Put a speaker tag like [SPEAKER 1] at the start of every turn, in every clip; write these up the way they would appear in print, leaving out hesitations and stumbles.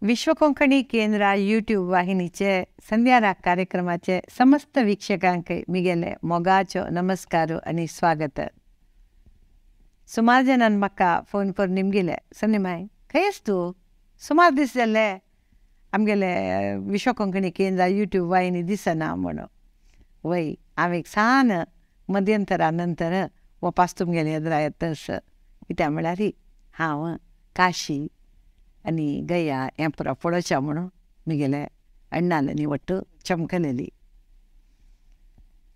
[SPEAKER 1] विश्व कोंकणी केंद्र यूट्यूब वाहिनीचे संध्याराग कार्यक्रमाचे समस्त वीक्षकांक मिगेले मोगाचो नमस्कार आनी स्वागत। सुमार जणान म्हाका फोन करून निमगिले, सन्नी माय खंय तूं, सुमार दीस जाले आमगेले विश्व कोंकणी केंद्र यूट्यूब वाहिनी दिसना म्हणून। वय हांव एक सान मध्यंतरा नंतर वापस तुमगेले एदरा येतस, कित्याक म्हळ्यार हांव काशी आनी गया हें पुरो पळोवचें म्हणून म्हगेले अण्णान आनी वट्ट चमकलेली।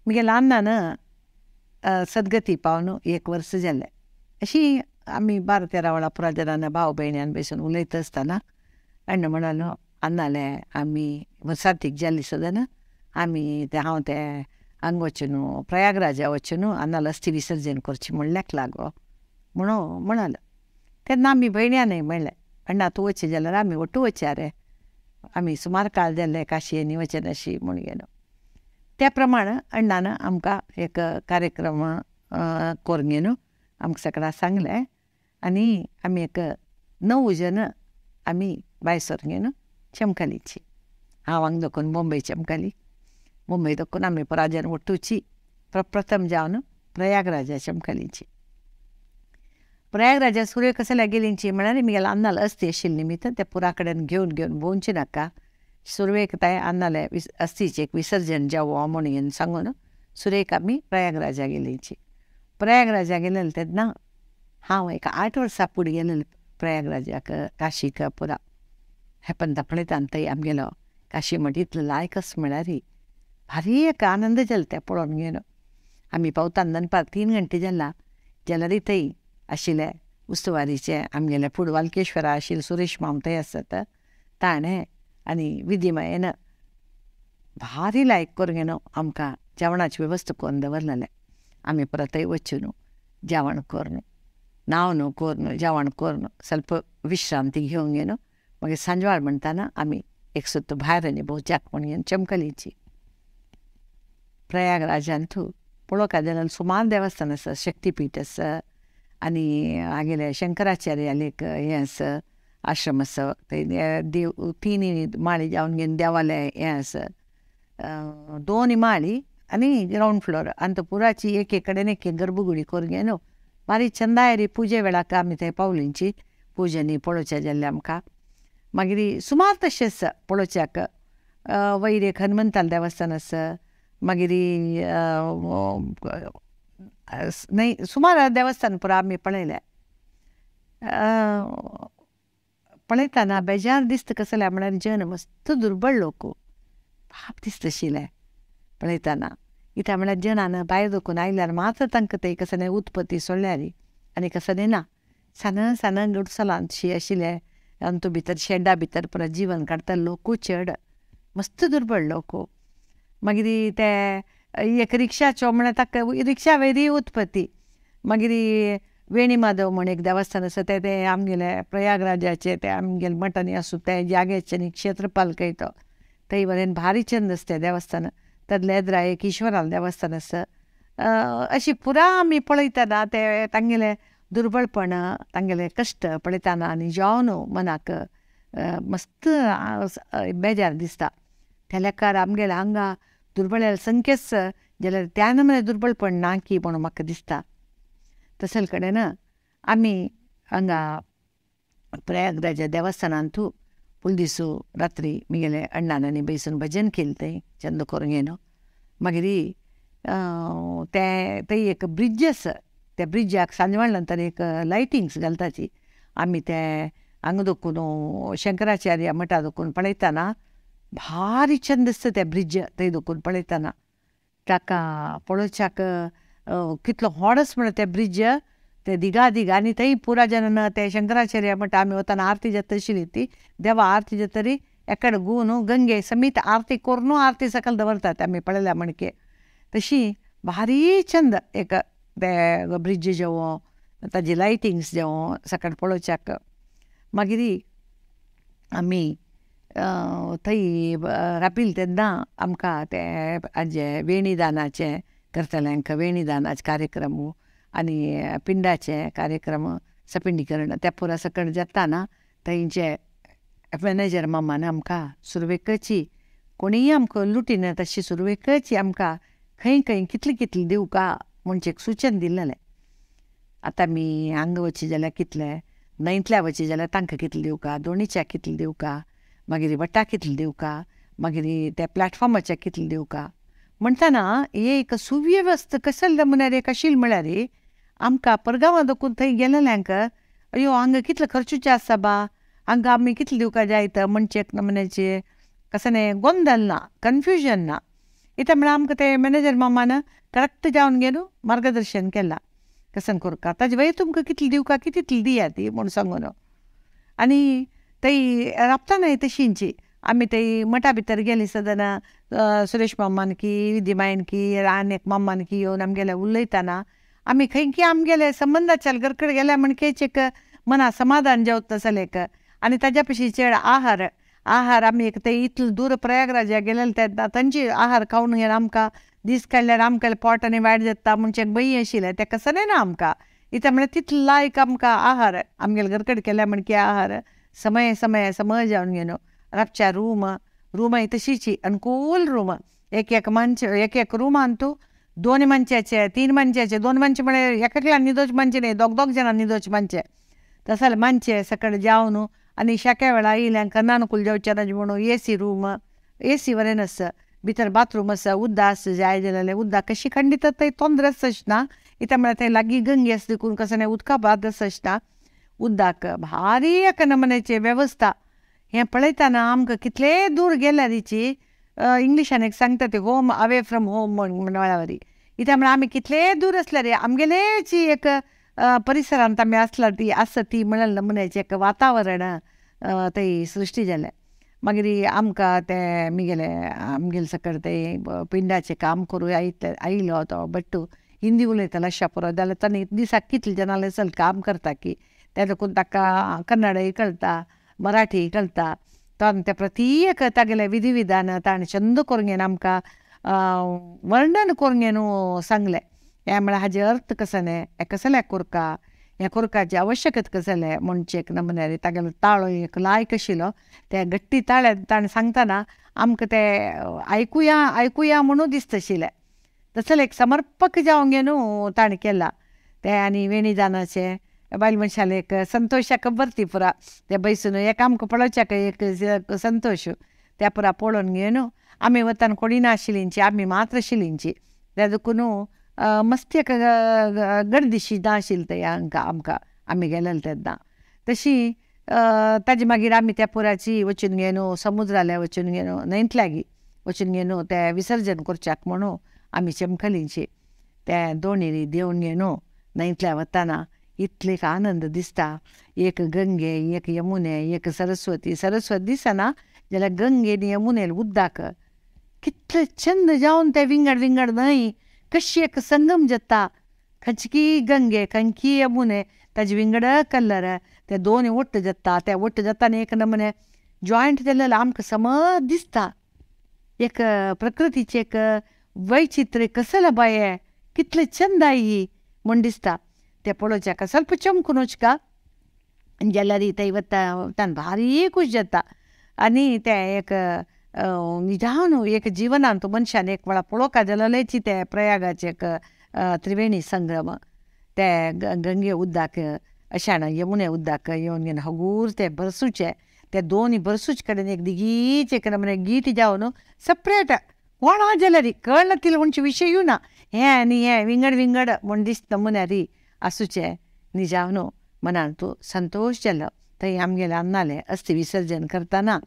[SPEAKER 1] म्हगेल्या अण्णान सद्गती पावन एक वर्स जालें। अशी आमी 12-13 वेळा पुरा जाणां भाव भयण्यान बसून उलयता आसतना अण्णा म्हणालो, अण्णाले आमी वर्सातीक जाली सदन आमी ते हांव ते हांगा वचून प्रयागराजा वचून अण्णाले अस्थी विसर्जन करचें म्हणल्याक लागो म्हणून म्हणालो। तेन्ना आमी भयण्यानय म्हणलें, अण्णा तूं वचचें जाल्यार आमी वट्टू वचया रे, आमी सुमार काळ जाल्ले काशयेनी वचनाशी म्हूण गेलो। त्या प्रमाण अण्णान आमकां एक कार्यक्रम करून घेवन आमकां सगळ्यांक सांगलें आनी आमी एक 9 जण आमी भायर सरून घेवन चमकलीची। हांव हांगा दखून मुंबय चमकली, मुंबय दखून आमी पुरा जण वट्टूची प्रथम जावन प्रयागराजा चमकलीची। प्रयागराजा सुर्य कसल्या गेलींची म्हळ्यार म्हगेल्या अण्णाले अस्थी आशिल्ली निमित्त त्या पुरा कडेन घेवन घेवन भोंवचें नाका, सुरवेक ते अण्णाले अस्थीचें एक विसर्जन जावं म्हणून सांगून सुरवेक आमी प्रयागराजा गेलींची। प्रयागराजा गेलेले तेन्ना हांव एक 8 वर्सां फुडें गेलेलें प्रयागराजाक, काशीक पुरा हें पण पळयता थंय आमगेलो काशी मठ इतलो लायक आसा म्हळ्यार भारी एक आनंद जालो तें पळोवन घेवन। आमी पावतना दनपार 3 घंटे जाला जाल्यार थंय आशिल्ले उस्तवारीचे आमगेले फुडवालकेश्वरा आशिल्ले सुरेश माम थंय आसत, ताणें आनी विधीमायेन भारी लायक करून घेवन आमकां जेवणाची वेवस्था करून दवरलेलें। आमी परत थंय वचून जेवण करून न्हांवन करून जेवण करून स्वल्प विश्रांती घेवन घेवन मागीर सांजवाळ म्हणटाना आमी एक सुद्दां भायर आनी भोंवच्याक म्हूण घेवन चमकलीची। प्रयागराजांत पळोवपाक जाल्यार सुमार देवस्थान आसा, शक्तीपीठ आसा आनी हागेले शंकराचार्याले एक हें आसा, आश्रम आसा, थंय देव 3 माळी जावन घेवन देवालय हें आसा, 2 माळी आनी ग्रावंड फ्लोर आनी तो पुराची एक एक कडेन एक एक गर्भगुडी करून घेवन भारी चंदायरी पुजे वेळाक आमी थंय पावलींची पुजनी पळोवचें जाल्लें आमकां। मागीर सुमार तशें आसा पळोवच्याक, वयर एक हनुमंतालें देवस्थान आसा, मागीर न्हय सुमार देवस्थान पुरा आमी पळयलें। पळयतना बेजार दिसता कसलें म्हळ्यार जन मस्त दुर्बळ लोक पाप दिसता आशिल्लें पळयतना। कित्याक म्हळ्यार जनान भायर दखून आयल्यार मात्र तांकां थंय कसलें उत्पत्ती सोडल्यार आनी कसलें ना, सान सान गुडसलांतशी आशिल्लें आनी भितर शेडा भितर पुरा जीवन काडटा लोकूय चड मस्त दुर्बळ लोक। मागीर ते एक रिक्षाचो म्हळ्यार ताका रिक्षा वयरी उत्पत्ती। मागीर वेणी माधव म्हण एक देवस्थान आसा तें ते आमगेले प्रयागराजाचें ते आमगेले मठांनी आसूं ते जाग्याचें न्ही क्षेत्रपाल कयतो थंय बरें भारी चंद आसा तें देवस्थान, तातलें एदरा एक ईश्वरालें देवस्थान आसा। अशी पुरा आमी पळयतना ते तांगेलें दुर्बळपण तांगेले कश्ट पळयतना आनी जावन मनाक मस्त बेजार दिसता। त्या लेखार आमगेले हांगा दुर्बळ संख्येच जाल्यार त्या नमुने दुर्बळपण ना की म्हणून म्हाका दिसता। तशें कडेन आमी हांगा प्रयागराजा देवस्थानांत फूल दिसू रात्री म्हगेले अण्णान आनी बैसून भजन केलें थंय चंद करून घेवन। मागीर तें थंय एक ब्रिज आसा, त्या ब्रिजाक सांजवाळ नंतर एक लायटिंग्स घालताची। आमी ते हांगा दखून शंकराचार्य मठा दखून पळयतना भारी चंद दिसता ते ब्रिज थंय दखून पळयतना ताका पळोवच्याक कितलो व्हड आसा म्हणल्यार ते ब्रिज ते दिगा दिगा आनी थंय पुरा जनान ते शंकराचार्य मठा आमी वतना आरती जाता आशिल्ली ती देवा आरती जातरी एकडे गुवन गंगे समीत आरती करून आरती सकयल दवरतात आमी पळयल्या म्हणके। तशी भारी चंद एक ते ब्रिज जेवो ताजी लायटिंग्स जेवो सकयल पळोवच्याक। मागीर आमी थंय रापिल तेन्ना आमकां ते हाजें वेणीदानाचें करतल्यांक वेणीदानाचे कार्यक्रम आनी पिंडाचे कार्यक्रम सपिंडीकरण त्या पुरा सकयल जाता ना थंयचे मॅनेजर मामान आमकां सुरवेकची कोणीय आमकां लुटिना तशी सुरवेकची आमकां खंय खंय कितलें कितलें दिवका म्हणचें एक सुचन दिल्लें. आतां आमी हांगा वचचे जाल्यार कितलें, न्हंयतल्या वचचे जाल्यार तांकां कितलें दिवका, दोणीच्याक कितलें दिवका, मागीर वटाक कितलें दिवका, मागीर त्या प्लॅटफॉर्माच्या कितलें दिवका म्हणटना एक सुव्यवस्थ कसले म्हळ्यार एक आशिल्लें म्हळ्यार आमकां परगांवां दकून थंय गेलेल्यांक अयो हांगा कितले खर्चूचे आसा बा, हांगा आमी कितले दिवका जायत म्हणचें एक नमुन्याचें कसलें गोंदल ना, कन्फ्युजन ना. इतलें म्हळ्यार आमकां ते मॅनेजर मामान करेक्ट जावन घेवन मार्गदर्शन केलां कशें करका ताजे वयर तुमकां कितलें दिवका की तितलें दियात म्हूण सांगून. आनी थंय राबतानाय तशींची आमी थंय मठा भितर गेलीं सदना सुरेश मामान की विधी मायन की आनी एक मामान की येवन आमगेले उलयतना आमी खंय की आमगेले संबंदाच्या घरकडेन गेल्या म्हणकेच एक मना समाधान जावता जालें एक. आनी ताज्या पशी चड आहार आहार आमी एक ते इतले दूर प्रयागराजा गेलेले तेन्ना तांची आहार खावन घेवन आमकां दीस काडल्यार आमकां पोट आनी वायट जाता म्हणचें एक भंय आशिल्लें तें कसलें ना आमकां. इतलें म्हळ्यार तितलो लायक आमकां आहार आमगेले घरकडेन केल्या म्हणकी आहार समय समय समय जावन घेवन रातच्या रूम रूमाय तशीच अनुकूल रूम एक एक मानचे एक एक रुमान तूं दोन मनशाचे तीन मनशाचे दोन मनशे म्हळ्यार एकल्यान न्हिदोवचें मानचें न्ही, दोग दोग जाणां न्हिदोवचें मानचें तशें जाल्यार मानचें सकाळीं जावन आनी शेक्या वेळार येयल्यार अनानुकूल जावचें ना म्हणून एसी रूम एसी वरेन आसा, भितर बाथरूम आसा, उदक आसा जाय जाल्यार उदक कशी खंडीत थंय तोंदर आसच ना इतलें म्हळ्यार थंय लागीं गंगे आसा देखून कसलें उदका बाद आसच ना. उदक भारी एका नमुन्याची वेवस्था हें पळयतना आमकां कितलें दूर गेल्यारीची इंग्लिशान एक सांगता ते होम अवे फ्रॉम होम म्हणल्या वरी. कित्याक म्हळ्यार आमी कितलें दूर आसल्यार आमगेलेची एक परिसरांत आमी आसल्यार ती आसा ती म्हळ्यार नमुन्याचें एक वातावरण थंय सृश्टी जालें. मागीर आमकां तें मिगेले आमगेले सकयल तें पिंडाचें काम करूं आयलो तो भट्टू हिंदी उलयतालो अशें पुरो जाल्यार ताणें दिसाक कितले जाणां चल काम करता की तें देखून ताका कन्नडय कळटा मराठी कळटा. तो तें प्रत्येक तागेलें विधी विधान ताणें चंद करून घेवन आमकां वर्णन करून घेवन सांगलें. हें म्हळ्यार हाजें अर्थ कसलें, हें कसलें कोरका, हें कोरकाची आवश्यकता कसलें म्हणचें एक नमुन्यार तागेलो ताळो एक लायक आशिल्लो ते गट्टी ताळ्यान ताणें सांगतना आमकां तें आयकुया आयकुया म्हणून दिसता आशिल्लें. तसलें एक समर्पक जावन घेवन ताणें केलां तें. आनी वेणीदानाचें बायल मनशालें एक संतोशाक बरती पुरा तें बैसून एक आमकां पळोवच्याक एक संतोश त्या पुरा पळोवन घेवन आमी वतान कोणी नाशिल्लींची आमी मात्र आशिल्लींची त्या देखून मस्ती एक गर्दीशी नाशिल्ली थंय हांकां आमकां आमी गेलेले तेन्ना. तशी ताजे मागीर आमी त्या पुराची वचून घेवन समुद्राल्या वचून घेवन न्हंयतल्यागी वचून घेवन तें विसर्जन करच्याक म्हणून आमी चमकलींची तें दोणी देंवन घेवन न्हंयतल्या वतना इतले एक आनंद दिसता. एक गंगे एक यमुने एक सरस्वती, सरस्वती दिसना जाल्यार गंगे आनी यमुने उदक कितलें चंद जावन तें विंगड विंगड न्हंय कशी एक संगम जाता. खंयची गंगे खंयची यमुने ताजे विंगड कलर ते दोन वट्ट जाता. ते वट्ट जाता आनी एक नमुने जॉयंट जाल्ले आमकां समज दिसता. एक प्रकृतीचें एक वैचित्र्य कसलें बाये कितलें चंद ही म्हूण दिसता. तें पळोवच्याक स्वल्प चमकून वचका जाल्यार थंय वता वतान भारी खूश जाता. आनी तें एक निजान एक जिवनांत मनशान एक वेळा पळोवंक जाल्यारच तें प्रयागाचें एक त्रिवेणी संगम ते गंगे उदक अशें यमुने उदक येवन घेवन हगूर तें भरसूचें ते दोन भरसूच कडेन एक दिगीच एक नमुने गीट जावन सपरेट कोणा जाल्यार कळना तितलें म्हणचे विशयूय ना हें आनी हें विंगड विंगड म्हूण दिसता नमुन्यारी आसूचें निजावन मनांत संतोश जालो. थंय आमगेलें अन्नालें अस्थी विसर्जन करतना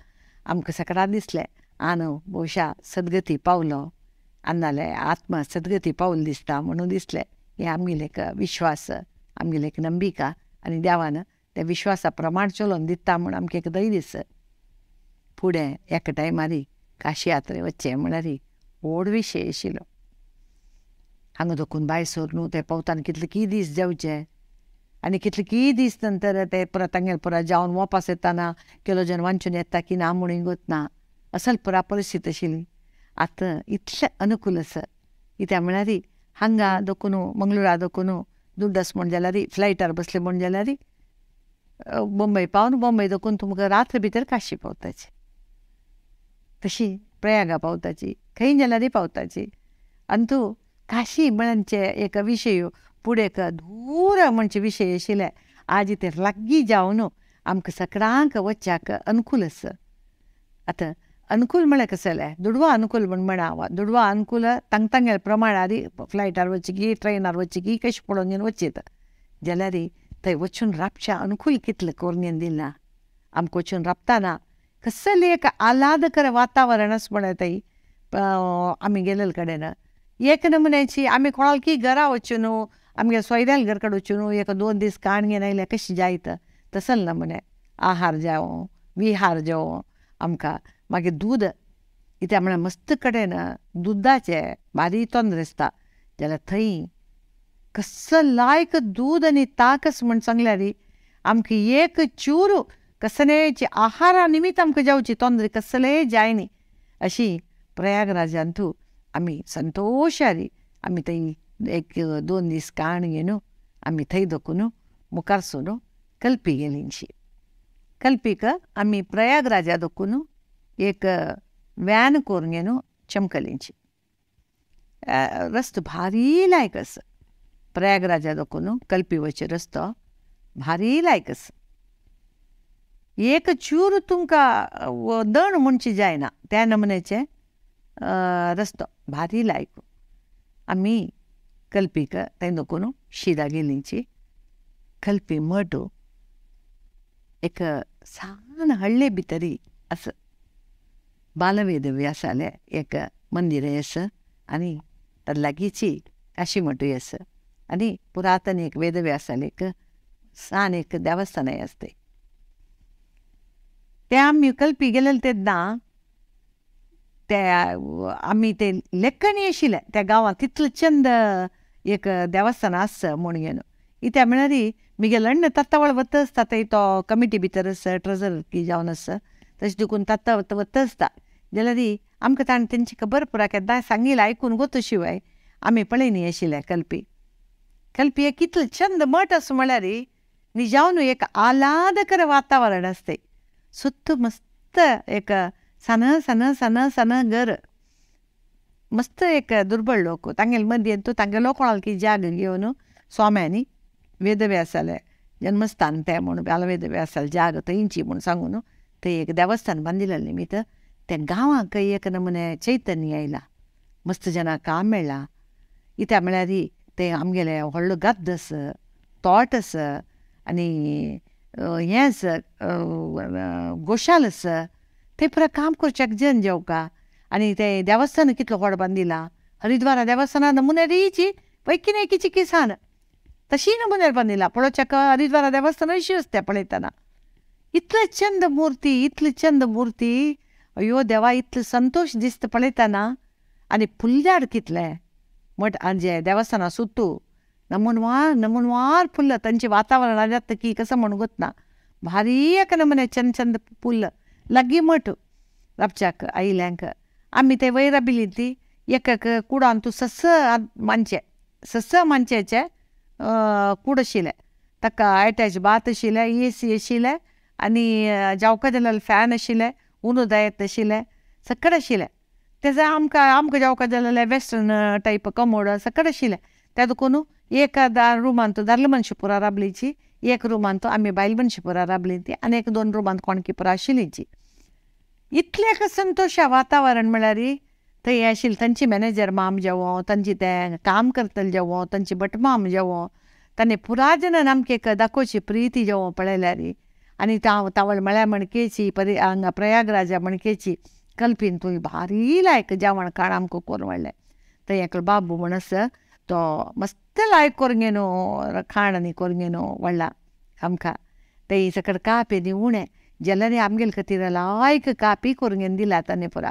[SPEAKER 1] आमकां सकळा दिसलें आनो भोवशा सद्गती पावलो अन्नाले आत्मा सद्गती पावल दिसता म्हणून दिसलें. हें आमगेलें एक विश्वास आमगेलें एक नंबिका आनी देवान त्या विश्वासा प्रमाण चलोवन दिता म्हूण आमकां एक धैर्य दिस. फुडें एका टायमार काशी यात्रे वचचें म्हळ्यार व्हड विशय आशिल्लो. हांगा दखून भायर सरून ते पावतान कितले की दीस जावचे आनी कितले की दीस नंतर ते परत तांगेले परत जावन वापस येताना केलो जन वांचून येता की ना म्हणून गोतना असल पुरा परिस्थिती आशिल्ली. आतां इतलें अनुकूल आसा कित्याक म्हळ्यार हांगा दखून मंगळुरा दखून दुड्डस म्हूण जाल्यार फ्लायटार बसले म्हूण जाल्यार बॉम्बे पावन बॉम्बे दोकून तुमकां रात्र भितर काशी पावताची, तशी प्रयागा पावताची, खंय जाल्यारय पावताची. आनी तूं काशी म्हणजे एक विशय फुडें एक दूर म्हणचे विशय आशिल्ले आज ते लागीं जावन आमकां सगळ्यांक वच्चाक अनुकूल आसा. आतां अनुकूल म्हळ्यार कसलें जालें, दुडवा अनुकूल म्हूण म्हणा, दुडवा अनुकूल तांग तांगेले प्रमाणार फ्लायटार वचची ट्रेनार वचची कशें पळोवन घेवन वचीत जाल्यार थंय वचून राबचें अनुकूल कितलें करून घेवन दिलां. आमकां वचून राबतना कसलें एक आल्हादकर वातावरण आसा म्हळ्यार थंय आमी गेल्ले कडेन एक नमुन्याची आमी कोणाकी घरा वचून आमगे सोयऱ्याल घर कडेन वचून एक 2 दीस काण घेवन आयल्यार कशें जायत तसले नमुने आहार जावं विहार जावं आमकां. मागीर दूद कित्याक म्हळ्यार मस्त कडेन दुदाचें बारीक तोंदर आसता जाल्यार थंय कसलो लायक दूद आनी ताक आसा म्हूण सांगल्यार आमकां एक चूर कसलेच आहारा निमित्त आमकां जावची तोंदरी कसलेय जायनी. अशी प्रयागराजांतू आमी संतोशारी आमी थंय 1-2 दीस काण घेवन आमी थंय दखून मुखार सरून कल्पी गेलींशी. कल्पीक आमी प्रयागराजा दखून एक व्हॅन करून घेवन चमकलींची. रस्तो भारी लायक आसा, प्रयागराजा दखून कल्पी वचचे रस्तो भारी लायक आसा. एक चूर तुमकां दण म्हणची जायना त्या नमुन्याचें रस्तो भारी लायक. आमी कल्पीक थंय दखून शिदा गेलींची. कल्पी मठ एक सान हळ्ळे भितरी आसा, बालवेद व्यासालें एक मंदिर आसा आनी ताजे लागींची काशी मठूय आसा आनी पुरातन एक वेदव्यासालें एक सान एक देवस्थानय आसा. तें ते आमी कल्पी गेलेले तेन्ना ते आमी ते लेखणी आशिल्लें त्या गांवांत तितलें चंद एक देवस्थान आसा म्हूण घेवन. कित्याक म्हळ्यार म्हगेलो अण्ण तत्तावळ वता आसता थंय, तो कमिटी भितर आसा, ट्रेजर जावन आसा, तशें देखून तत्ता वता आसता जाल्यार आमकां ताणें तेंची खबर पुरा केन्ना सांगिल्लें आयकून गोत शिवाय आमी पळयनी आशिल्लें कल्पी. कल्पी एक कितलें चंद मठ आसा म्हळ्यार निजावन एक आल्हादकर वातावरण आसता. सुत्त मस्त एक सान सान सान सान घर, मस्त एक दुर्बळ लोक तांगेले मदीं तूं तांगेलो कोणाक जाग घेवन स्वाम्यांनी वेदव्यासालें जन्मस्थान तें म्हूण बालवेदव्यासालें जाग थंयची म्हूण सांगून थंय एक देवस्थान बांदिल्लें निमित्त त्या गांवांक एक नमुने चैतन्य आयलां, मस्त जनांक काम मेळ्ळां. कित्याक म्हळ्यार तें आमगेलें व्हडलो गद्द आसा, तोट आसा आनी हें आसा गोशाल आसा, थंय पुरा काम करच्याक जन जेवका. आनी तें देवस्थान कितलो व्हड बांदिलां, हरिद्वारा देवस्थाना नमुन्यारीची पैकी एकीची किसान तशी नमुन्यार बांदिलां पळोवच्याक हरिद्वारा देवस्थान अशी आसता पळयतना. इतले चंद मुर्ती, इतली चंद मुर्ती, अयो देवा इतलो संतोश दिसता पळयतना. आनी फुलझाड कितलें मठ जे देवस्थाना सुत्तू नमुनवार नमुनवार फुल्ल तांचें वातावरण जाता की कसो म्हूण गोतना भारी एक नमुने चंद चंद फुल्ल लागीं मठ राबच्याक आयिल्ल्यांक. आमी ते वयर राबिल्ली ती एक एक कुडान तूं सस मानचें सस मानचेचें कूड आशिल्लें, ताका एटॅच बाथ आशिल्लें, ए सी आशिल्लें आनी जेवका जाल्यार फॅन आशिल्लें, उनो जायत आशिल्लें, सगळें आशिल्लें. तेजें आमकां आमकां जेवका जाल्यार वेस्टर्न टायप कमोड सगळें आशिल्लें. तें देखून एक रुमांत दादले मनशां पुरा राबलीची, एक रुमांत आमी बायल मनशां पुरा राबली ती आनी 1-2 रुमांत कोणकी पुरा आशिल्लीची. इतलें एक संतोशा वातावरण म्हळ्यार थंय आशिल्लें. तांची मॅनेजर माम जेवो, तांची तें काम करतले जेवो, तांची भटमाम जेवो, तांणी पुरा जणान आमकां एक दाखोवची प्रिती जेवो पळयल्यार. आनी तावळ मळ्या मणकेची परी हांगा प्रयागराजा मणकेची कल्पीन थंय भारी लायक जेवण खाण आमकां करून व्हडलें. थंय एकलो बाबू म्हूण आसा तो मस्त लायक करून घेवन खाण आनी करून घेवन व्हडला आमकां. थंय सकयल कापी आनी उणें जाल्यार आमगेले खातीर लायक कापी करून घेवन दिला ताणें पुरा.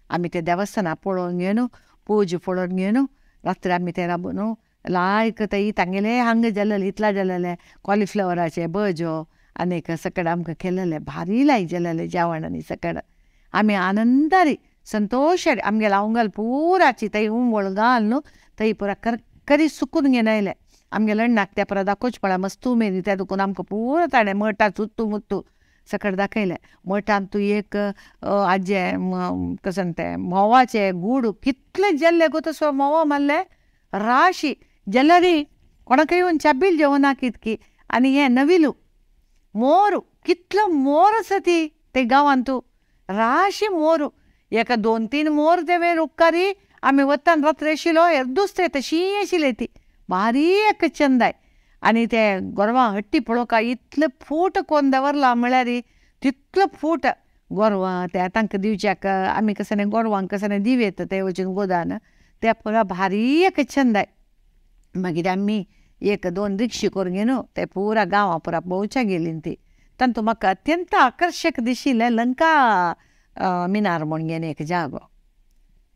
[SPEAKER 1] आमी ते देवस्थानां पळोवन घेवन पूज पळोवन घेवन रात्री आमी ते राबून लायक थंय तांगेले हांगा जालेलें इतलें जालेलें कॉलिफ्लावराचें भजो आनी सकयल आमकां केलेलें भारी लायक जालेलें जेवण. आनी सकयल आमी आनंदारी संतोशारी आमगेले आंगाल पुराची थंय उंबळ घालून थंय पुरा करकरी सुकून घेवन आयले. आमगे लण्णाक त्या परत दाखोवच पळय मस्त उमेदी त्या दुखून आमकां पुरो ताणें मठा चुत्तू मुत्तू सकट दाखयलें. मठांत तूं एक आजे कशें तें म्होंवाचें गूड कितलें जेल्लें गो तसो म्होंवा मारलें राशी जेल्यारी कोणाकय येवन चाबील जेवना कितकी. आनी हें नविलू मोर कितलो मोर आसा ती ते गांवांत तूं राशी मोर एका 2-3 मोर ते वे रुक्कारी आमी वतान रात्री आशिल्लो हेर दुसरे तशी आशिल्ली ती भारी एक चंदाय. आनी ते गोरवां हट्टी पळोवका इतले फूट कोन्न दवरला म्हळ्यार तितलो फूट गोरवां त्या तांकां दिवच्याक आमी कशें गोरवांक कशें दिव येता ते वचून गोदान ते पुरा भारी एक चंदाय. मागीर आमी 1-2 रिक्षी करून घेवन ते पुरा गांवां पुरा भोंवच्या गेलीं ती. तातूंत म्हाका अत्यंत आकर्शक दिशिल्लें लंका मिनार म्हूण घेवन एक जागो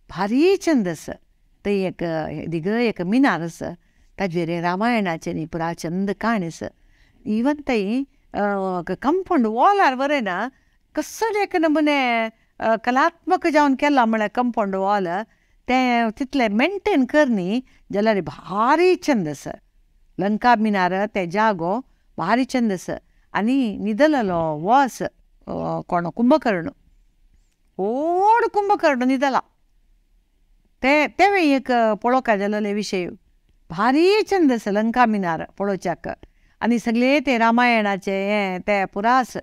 [SPEAKER 1] भारी चंद आसा. थंय एक दिग एक मिनार आसा ताजेर रामायणाचें न्ही पुरा चंद काणी आसा. इवन थंय कंपावंड वॉलार बरें ना कसलो एक नमुने कलात्मक जावन केला म्हळ्यार कंपावंड वॉल तें तितलें मेनटेन कर न्ही जाल्यार भारी चंद आसा. लंका मिनार ते जागो भारी चंद आसा. आनी न्हिदलेलो वॉस कोण कुंभकर्ण व्हड कुंभकर्ण न्हिदला ते तेवूय एक पळोवपाक जालोले विशय भारी चंद आसा लंका मिनार पळोवच्याक. आनी सगळे ते रामायणाचे हें ते पुरास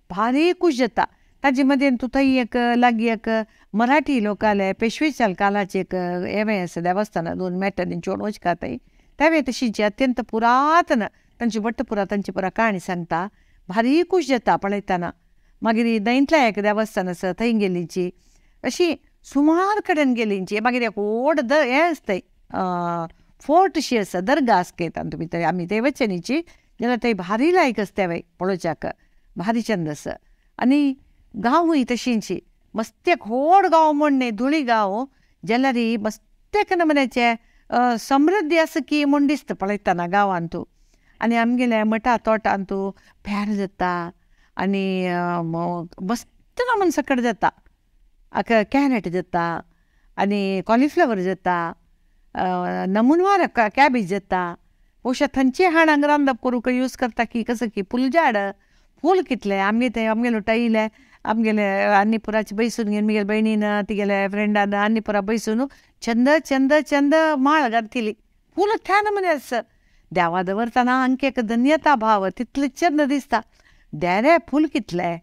[SPEAKER 1] भारी खूश जाता. ताजे मदें तूं थंय एक लागीं एक मराठी लोकाले पेशवेच्या कालाचें एक हें आसा देवस्थान 2 मेटांनी चोड वचका थंय तेवूय तशीच अत्यंत पुरातन तांची वट्ट पुरा तांची पुरा काणी सांगता भारी खूश जाता पळयतना. मागीर दैंतलें एक देवस्थान आसा थंय गेलीची अशी सुमार कडेन गेलींची. मागीर एक व्हड हें आसा थंय फोर्ट शी आसा दर्गा आसा खंय तातूंत भितर आमी थंय वचनीची जाल्यार थंय भारी लायक आसा तेवूय पळोवच्याक भारी चंद आसा. आनी गांवूय तशींची मस्त एक व्हड गांव म्हूण न्ही धुळी गांव जाल्यार मस्त एक नमुन्याचें समृद्धी आसा की म्हूण दिसता पळयतना गांवांत. आनी आमगेल्या मठा तोटांत पेर जाता आनी मस्त नमुने सकट जाता कॅरेट जाता आनी कॉलिफ्लावर जाता नमुनवार कॅबेज जाता. पोशा थंयचे हाड हांगा रांदप करूंक यूज करता की कसं की फुलझाड फूल कितलें आमगे तें आमगेलो टायले आमगेले आनी पुराचे बैसून घेवन म्हगेले भयणीन तिगेले फ्रेंडान आनी पुरा बैसून चंद चंद चंद माळ घातली फूल त्या नमुने आसा. देवा दवरतना आमकां एक धन्यता भाव तितलें चंद दिसता. देरे फूल कितलें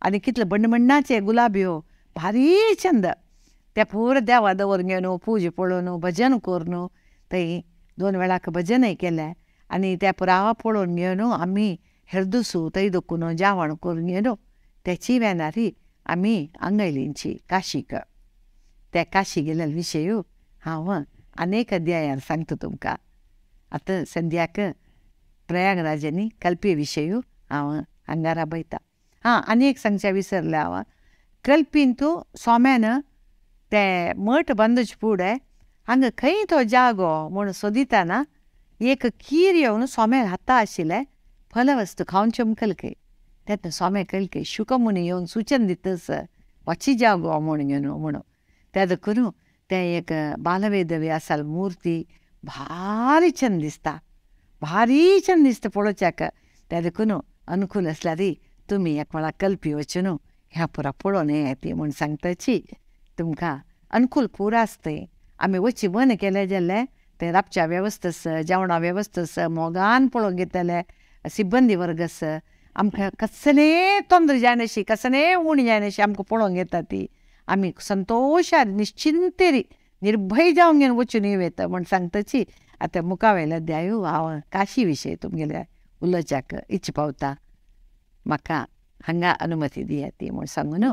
[SPEAKER 1] आनी कितले बण्णबण्णाचे गुलाब्यो भारी चंद ते पुरो देवा दवर घेवन पूजा पळोवन भजन करून थंय 2 वेळाक भजनय केलें. आनी त्या पुरा पळोवन घेवन आमी हेरदुसू थंय दखून जेवण करून घेवन तेची वेनारी आमी हांगा काशीक. त्या काशी गेल्ले विशय हांव अनेक अध्यायार सांगता तुमकां. आतां सद्याक प्रयागराजांनी कल्पी विशय हांव हांगा राबयता. हां आनी एक सांगचें विसरलें हांव. कल्पीन तूं सोम्यान ते मठ बांदूच फुडें हांगा खंय तो जागो म्हूण सोदितना एक कीर येवन सोम्यान हाता आशिल्लें फलवस्तू खावन चमकल खंय. तेन्ना सोमे कयल शुकमुनी येवन सुचन दितस वाची जागो म्हूण घेवन म्हणून त्या देखून तें एक बालवेदवी आसाल मूर्ती भारी चंद दिसता भारी चंद दिसता पळोवच्याक. त्या देखून अनुकूल आसल्यार तुमी एक वेळा कल्पी वचून ह्या पुरा पळोवन येयात ती म्हूण सांगताची. तुमकां अनुकूल पुरा आसता. आमी वची मन केलें जाल्यार तें राबच्या वेवस्था जेवणा वेवस्था मोगान पळोवंक घेतले सिब्बंदी वर्ग आसा आमकां कसलें तोंद्र जायनाशी कसलें उण जायनाशी आमकां पळोवंक येता ती. आमी संतोशान निश्चिंतेरी निर्भय जावन घेवन वचून येता म्हूण सांगताची. आतां मुखावेल्या अध्यायू हांव काशी विशय तुमगेल्या उलोवच्याक इच्छा पावता. म्हाका हांगा अनुमती दिया ती म्हूण सांगून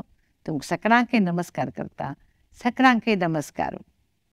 [SPEAKER 1] तुमकां सगळ्यांकय नमस्कार करता. सगळ्यांकय नमस्कार.